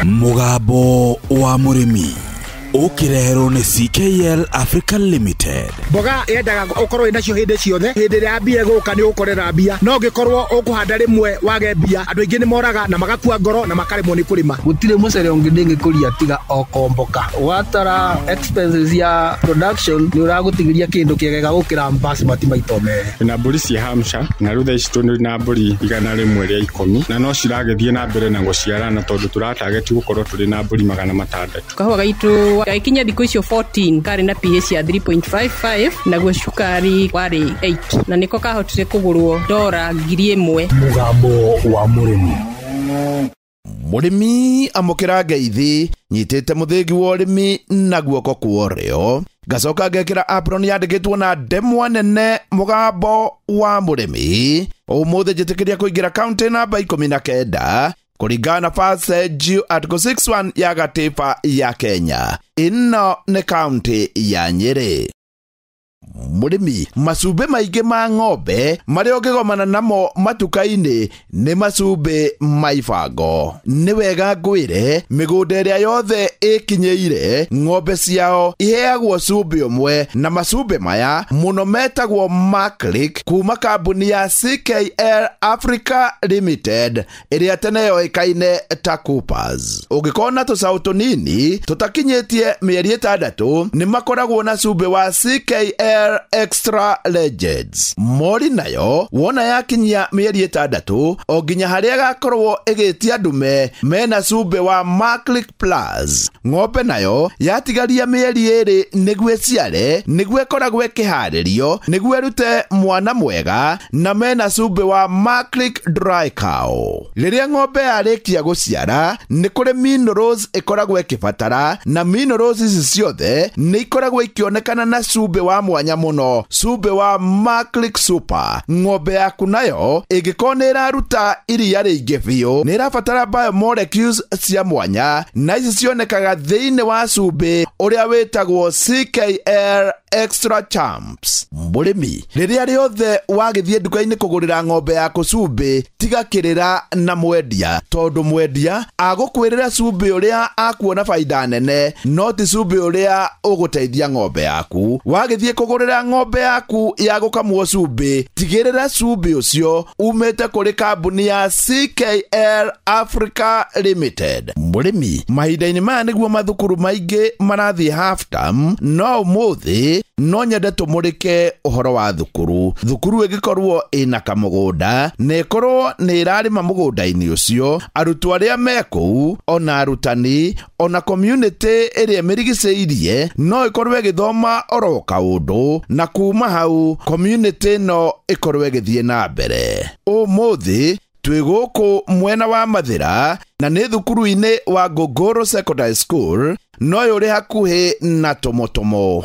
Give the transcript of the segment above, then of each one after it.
Mũgambo wa Mũrĩmi ũkĩreherwo nĩ CKL Africa Limited. Mboga yendaga ũkorwo wĩnacio hĩndĩ ciothe, hĩndĩ ĩrĩa mbia ĩgũka nĩ ũgũkorera mbia, no ũngĩkorwo ũkũhanda rĩmwe wage mbia, andũ aingĩ nĩ moraga na magakua ngoro na makaremwo nĩ kũrĩma. Gũtirĩ mũcere ũngĩ ndĩngĩkũria tiga o komboka. Watara expenses ya production nĩ ũragũtigĩria kĩndũ kĩega gũkĩra basmati maita merĩ. Na mbũri cia Hampshire na rĩu thaa ici tũrĩ na mbũri 110 na no ciragĩthiĩ na mbere na gũciarana tondũ tũratageti gũkorwo tũrĩ na mbũri 600. Kahũa gaitũ gagĩkinya thikũ icio 14 karĩ na pH ya 3.55 naguo cukari warĩ 8 na nĩko kahotire kũgũrwo $1,000. Mũgambo wa Mũrĩmi. Mũrĩmi amũkĩra ngeithi nyitĩte mũthĩgi wa ũrĩmi na guoko kwa ũrĩo, ngacoka ngekĩra apron yandĩkĩtwo na ndemwa nene Mũgambo wa Mũrĩmi. Ũmũthĩ njĩtĩkĩria kũingĩra kaunti namba 19 kũringana na Passage Article 61 ya gatiba ya Kenya. Ĩno nĩ kaunti ya Nyĩrĩ. Mũrĩmi, macumbĩ maingĩ ma ng'ombe marĩa ũngĩgomana namo matuka-inĩ nĩ macumbĩ ma ibango. Nĩ wega ngwĩre mĩgũnda ĩrĩa yothe ĩkinyĩire ng'ombe ciao iheagwo cumbĩ ũmwe, na macumbĩ maya mũno metagwo Maclick kuma kambuni ya CKL Africa Limited ĩrĩa tene yoĩkaine ta Coopers. Ũngĩkorwo na tũcaũ tũnini tũtakinyĩtie mĩeri 6 nĩ makoragwo na cumbĩ wa CKL Extra Legends. Mori nayo wona yakinyia mĩeri 6 o nginya harĩa gakorwo ĩgĩtia ndume mena cumbĩ wa Maclick Plus. Ng'ombe nayo yatigaria mĩeri 2 nĩguo ĩciare, nĩguo ĩkoragwo ĩkĩharĩrio nĩguo ĩrute mwana mwega, na mena cumbĩ wa Maclick Dry Cow. Rĩrĩa ng'ombe yarĩkia gũciara nĩ kũrĩ minerals ĩkoragwo ĩkĩbatara, na minerals ici ciothe nĩ ikoragwo ikĩonekana na cumbĩ wa mwanya mũno, cumbĩ wa Maclick Super. Ng'ombe yaku nayo ĩngĩkorwo nĩ ĩraruta iria rĩingĩ biũ nĩ ĩrabatara biomolecules cia mwanya, na ici cionekaga thĩinĩ wa cumbĩ ũrĩa wĩtagwo CKL Extra Champs. Mũrĩmi, rĩrĩa rĩothe wagĩthiĩ nduka-inĩ kũgũrĩra ng'ombe yaku cumbĩ, tiga kĩrĩra na mwendia, tondũ mwendia agũkwĩrĩra cumbĩ ũrĩa akuona baida nene, no ti cumbĩ ũrĩa ũgũteithia ng'ombe yaku. Wagĩthiĩ kũgũrĩra ng'ombe yaku ya gũkamwo cumbĩ, tigĩrĩra cumbĩ ũcio umĩte kũrĩ kambuni ya CKL Africa Limited. Mũrĩmi, mahinda-inĩ maya nĩguo mathukuru maingĩ marathiĩ half term, no ũmũthĩ no nyende tũmũrĩke ũhoro wa thukuru. Thukuru ĩngĩkorwo ĩna kamũgũnda na ĩkorwo nĩ ĩrarĩma mũgũnda-inĩ ũcio, arutwo arĩa me kũu ona arutani ona community ĩrĩa ĩmĩrigicĩirie no ĩkorwo ĩgĩthoma oro kaũndũ, na kuma hau community no ĩkorwo ĩgĩthiĩ na mbere. Ũmũthĩ twĩ gũkũ mwena wa Mathĩra na nĩ thukuru-inĩ wa Ngũngũrũ Secondary School, no ũrĩ hakuhĩ na Tomotomo.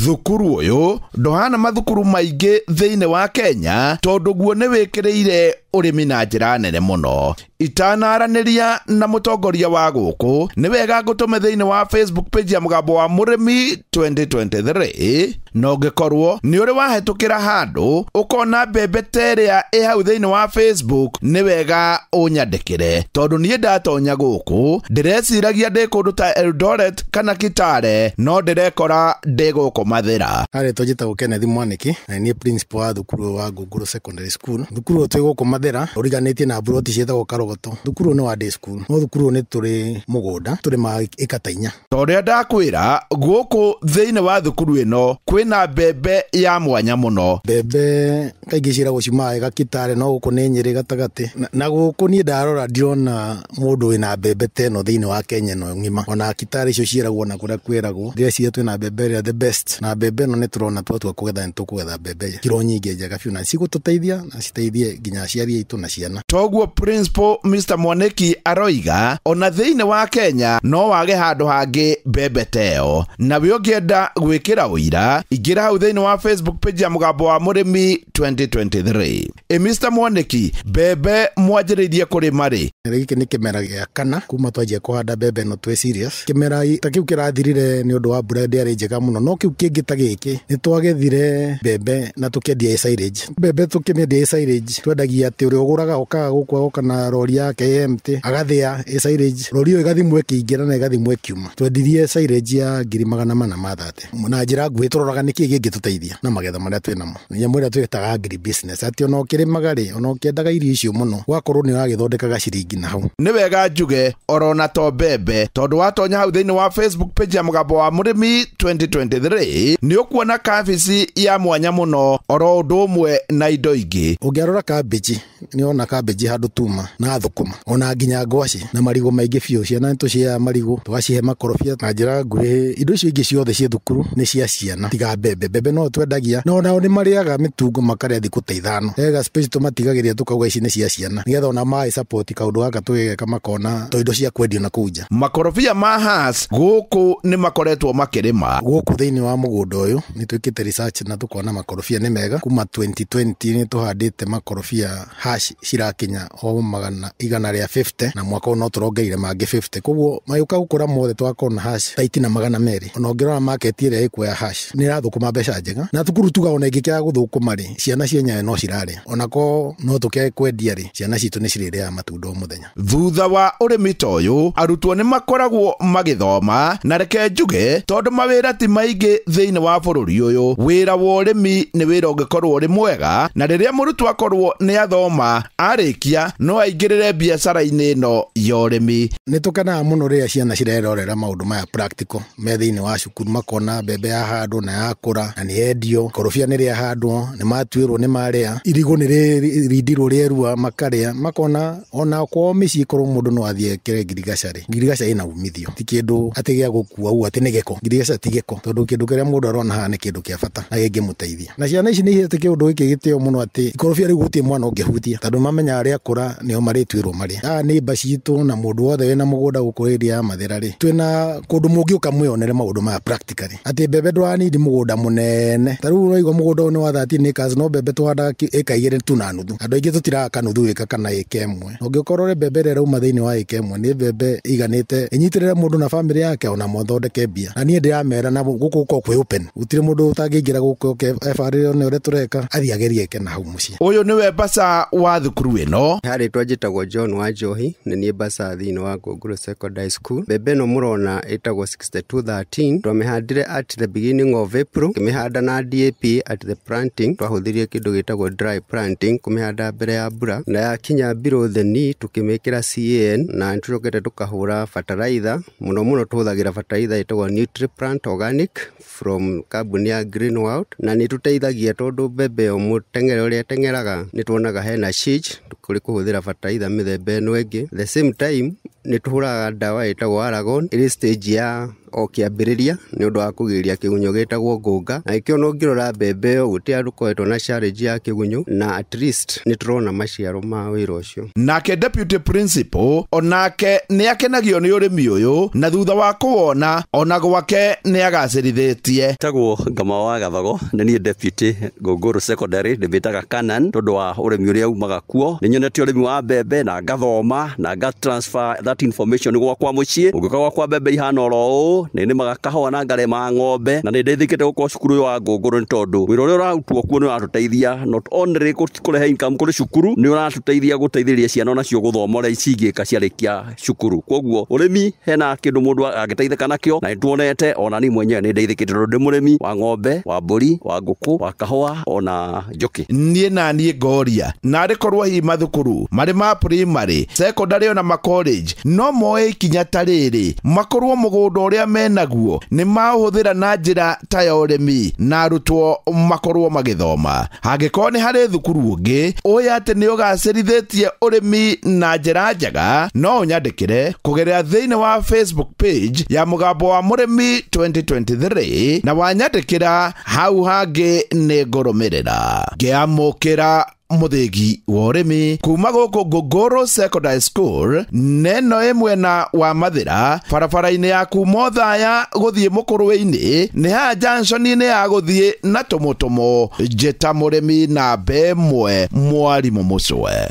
Thukuru ũyũ ndũhana mathukuru maingĩ thĩinĩ wa Kenya tondũ guo nĩ wĩkĩrĩire ũrĩmi na njĩra nene mũno. Itanaranĩria na mũtongoria wa gũkũ, nĩ wega ngũtũme thĩinĩ wa Facebook page ya Mũgambo wa Mũrĩmi 2023, na ũngĩkorwo nĩ ũrĩ wahetũkĩra handũ ũkona mbembe ta ĩrĩa ĩ hau thĩinĩ wa Facebook, nĩ wega ũnyandĩkĩre, tondũ niĩ ndatonya gũkũ ndĩreciragia ndĩ kũndũ ta Eldoret kana Kitale, no ndĩrekora ndĩ gũkũ Mathĩra. Harĩ njĩtagwo Kenneth Mwaniki, na niĩ principal wa thukuru wa Ngũngũrũ Secondary School. Thukuru twĩ gũkũ Mathĩra ũriganĩtie na mburoti ciĩtagwo Karogoto. Thukuru nĩ wa day school, no thukuru nĩ tũrĩ mũgũnda, tũrĩmaga ĩka ta 4. Ta ũrĩa ndakwĩra, gũkũ thĩinĩ wa thukuru ĩno kwĩna mbembe ya mwanya mũno. Mbembe kaingĩ ciĩragwo ciumaga ĩga Kitale, no gũkũ nĩ Nyĩrĩ gatagatĩ. Na gũkũ niĩ ndarora ndirona mũndũ wĩna mbembe ta ĩno thĩinĩ wa Kenya ĩno ng'ima. Ona Kitale icio ciĩragwo na kũrĩa kwĩragwo, ndĩreciria twĩna mbembe ĩrĩa the best, na mbembe ĩno nĩ tũrona twatua kũgetha nĩ tũkũgetha mbembe kiro nyingĩ njega biũ na cigũtũteithia na citeithie nginya aciari aitũ na ciana. Toguo Principal Mr. Mwaniki aroiga ona thĩinĩ wa Kenya no wage handũ hangĩ mbembe teo. Na we ũngĩenda gwĩkĩra ũira, ingĩra hau thĩinĩ wa Facebook page ya Mũgambo wa Mũrĩmi 2023. Mr. Mwaniki, mbembe mwanjĩrĩirie kũrĩma rĩ? Gĩkĩ nĩ kĩmera gĩa kana kuma twanjia kũhanda mbembe ĩno twĩ serious. Kĩmera ta kĩu kĩrathirire nĩ ũndũ wa mbura ndĩarĩ njega mũno, no Kĩndũ kĩu kĩngĩ ta gĩkĩ nĩ twagethire mbembe na tũkĩendia silage. Mbembe tũkĩmĩendia silage, twendagia atĩ ũrĩa ũgũraga okaga gũkũ agoka na rori yake empty, agathĩa silage, rori ĩyo ĩgathimwo ĩkĩingĩra na ĩgathimwo ĩkiuma. Twendirie silage ya 430,000. Na njĩra nguhĩ tũroraga nĩkĩĩ kĩngĩtũteithia na magetha marĩa twĩ namo. Nyamũ ĩrĩa twĩtaga agri business, atĩ ona ũkĩrĩmaga rĩ, ona ũkĩendaga irio icio mũno, ũgakorwo nĩ ũragĩthondeka gaciringi na hau. Nĩ wega njuge orona to mbembe, tondũ watonya hau thĩinĩ wa Facebook page ya Mũgambo wa Mũrĩmi 2023 nĩ ũkuona kabici ya mwanya mũno oro ũndũ ũmwe na indo ingĩ. Ũngĩarora kambĩji, nĩ wona kambĩji handũ tuma na thũkũma, ona nginya ngwacĩ na marigũ maingĩ biũ. Ciana nĩ tũciheaga marigũ, tũgacihe makorobia. Na njĩra nguhĩ, indo icio ingĩ ciothe ciĩ thukuru nĩ cia ciana tiga mbembe. Mbembe no twendagia, no nao nĩ marĩaga mĩtungo makarĩa thikũ ta 5. Ega space tũmatigagĩria tũkauga ici nĩ cia ciana, nĩgetha ona maĩ support kaũndũ gaka tũgĩgeka makona to indo cia kwendio na kũu nja. Makorobia ma Hass gũkũ nĩ makoretwo makĩrĩma. Gũkũ thĩinĩ wa mũgũnda ũyũ nĩ twĩkĩte research na tũkona makorobia nĩ mega. Kuma 2020 nĩ tũhandĩte makorobia hash cirakinya o 150, na mwaka ũyũ no tũrongereire mangĩ 50. Koguo mayũka gũkũra mothe tũgakorwo na hash ta 200. Ona ũngĩrora market ĩrĩa ĩkuo ya hash nĩ ĩrathũkũma mbeca njega, na thukuru tuga ona ĩngĩkĩaga gũthũkũma rĩ, ciana cienyewe no cirarĩa. Ona ko no tũkĩage kwendia rĩ, ciana citũ nĩ cirĩrĩaga matunda o mũthenya. Thutha wa ũrĩmi ta ũyũ, arutwo nĩ makoragwo magĩthoma, na reke njuge tondũ mawĩra ti maingĩ thĩinĩ wa bũrũri ũyũ, wĩra wa ũrĩmi nĩ wĩra ũngĩkorwo ũrĩ mwega, na rĩrĩa mũrutwo akorwo nĩ athoma arĩkia no aingĩrĩre biacara-inĩ ĩno ya ũrĩmi. Nĩ tũkenaga mũno rĩrĩa ciana cirerorera maũndũ maya practical me thĩinĩ wa cukuru, makona mbembe yahandwo na yakũra na nĩ yendio, korobia nĩ rĩahandwo, nĩ matuĩrwo nĩ marĩa, irigũ nĩ rĩrindirwo rĩerua makarĩa, makona ona kwao mĩciĩ korwo mũndũ no athiĩ ekĩre ngirigaca rĩ, ngirigaca ĩna umithio, ti kĩndũ atĩ gĩa gũkua ũguo atĩ nĩ gĩko. Ngirigaca ti gĩko, tondũ kĩndũ kĩrĩa mũndũ arona haha nĩ kĩndũ kĩa bata na kĩngĩmũteithia. Na ciana ici nĩ ihete kĩũndũ gĩkĩ gĩtĩo mũno atĩ ikorobia rĩu gũtirĩ mwana ũngĩhutia, tondũ mamenya arĩa akũra nĩo marĩtuĩrwo marĩa. Aya nĩ mba citũ na mũndũ wothe wĩna mũgũnda gũkũ area ya Mathĩra rĩ, twĩna kũndũ mũngĩũka mwĩonere maũndũ maya practically, atĩ mbembe ndũranindi mũgũnda mũnene. Ta rĩu ũraigua mũgũnda ũyũ nĩ wa 13 acres, no mbembe tũhandaga ĩka 2 tu na nuthu. Andũ aingĩ tũtiraka nuthu ĩka kana ĩka 1. Ũngĩkorwo rĩ mbembe ĩrĩa ĩrauma thĩinĩ wa ĩka 1 nĩ mbembe iganĩte ĩnyitĩrĩre mũndũ na famĩlĩ yake ona mothondeke mbia. Na niĩ ndĩramera na gũkũ gũkorwo kwĩ open, gũtirĩ mũndũ ũtangĩingĩra gũkũ oke ebarĩre one ũrĩa tũreka, athiĩ agerie eke na hau mũciĩ. Ũyũ nĩwe baca wa thukuru ĩno. Harĩtwa njĩtagwo John wa Njohi, nĩ niĩ baca thĩinĩ wa Ngũngũrũ Secondary School. Mbembe ĩno mũrona ĩtagwo 6213, twamĩhandire at the beginning of April, tũkĩmĩhanda na DAP at the planting, twahũthĩrire kĩndũ gĩtagwo dry planting kũmĩhanda mbere ya mbura, na yakinya below the knee tũkĩmĩkĩra CAN, na nĩtũcokete tũkahũra fertilizer. Mũno mũno tũhũthagĩra fertilizer ĩtagwo NutriPlant Organic from kambuni ya Green World, na nĩ tũteithagia tondũ mbembe ĩyo mũteng'ere ũrĩa ĩteng'eraga nĩ tuonaga hena change kũrĩ kũhũthĩra fertilizer mĩthemba ĩno ĩngĩ. The same time nĩ tũhũraga ndawa ĩtagwo Aragon ĩrĩ stage ya o kĩambĩrĩria nĩ ũndũ wa kũgirĩrĩria kĩgunyũ gĩtagwo ngũnga, na ĩkĩo ona ũngĩrora mbembe ĩyo gũtirĩ handũ ũkoretwo na challenge ya kĩgunyũ, na at least nĩ tũrona maciaro ma wĩra ũcio. Nake deputy principal onake nĩ akenagio nĩ ũrĩmi ũyũ, na thutha wa kũwona ona gwake nĩ agacĩrithĩtie. Tagwo Ngama wa Gathogo, nĩ niĩ deputy Ngũngũrũ Secondary, ndĩmĩtaga Canan tondũ wa ũrĩmi ũrĩa umaga kuo. Nĩ nyonete ũrĩmi wa mbembe na ngathoma na nga transfer that information gwakwa mũciĩ. Ũngĩũka gwakwa mbembe ihana oro ũũ, nĩ nĩmaga kahũa na ngarĩma ng'ombe, na nĩ ndeithĩkĩte gũkorwo cukuru ũyũ wa Ngũngũrũ nĩ tondũ wĩra ũrĩa ũrarutwo kuo nĩ ũratũteithia not only kũrehe income kũrĩ cukuru, nĩ ũratũteithia gũteithĩrĩria ciana onacio gũthoma ũrĩa cingĩka ciarĩkia cukuru. Koguo ũrĩmi hena kĩndũ mũndũ angĩteithĩka nakĩo, na nĩtuonete ona niĩ mwenyewe nĩ ndeithĩkĩte tondũ ndĩ mũrĩmi wa ng'ombe, wa mbũri, wa ngũkũ, wa kahũa ona njũkĩ. Niĩ na niĩ ngoria narĩ korwo hihi mathukuru marĩ ma primary, secondary ona ma college no moe ikinya ta rĩrĩ, makorwo mũgũnda ũrĩa menaguo nĩ maũhũthĩra na njĩra ta ya ũrĩmi na arutwo makorwo magĩthoma. Hangĩkorwo nĩ harĩ thukuru ũngĩ ũyũ atĩ nĩ ũgacĩrithĩtie ũrĩmi na njĩra njega, no ũnyandĩkĩre kũgerera thĩinĩ wa Facebook page ya Mũgambo wa Mũrĩmi 2023, na wanyandĩkĩra hau hangĩ nĩ ngũrũmĩrĩra. Ngĩamũkĩra mũthĩgi wa ũrĩmi kuma gũkũ Ngũngũrũ Secondary School neno ĩ mwena wa Mathĩra, barabara-inĩ ya kuma Othaya gũthiĩ Mũkũrwe-inĩ, nĩ haha junction-inĩ ya gũthiĩ na Tũmũtũmũ. Njĩta mũrĩmi namba 1 mwarimũ Mũcwe.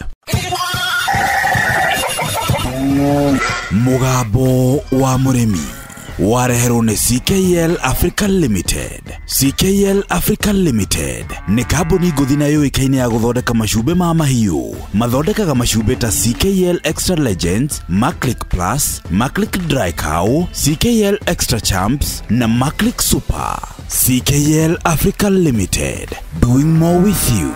Mũgambo wa Mũrĩmi. Wareherwo nĩ CKL Africa Limited. CKL Africa Limited nĩ kambuni ngũthi na yũĩkaine ya gũthondeka macumbĩ ma mahiũ. Mathondekaga macumbĩ ta CKL Extra Legends, Maclick Plus, Maclick Dry Cow, CKL Extra Champs na Maclick Super. CKL Africa Limited, doing more with you.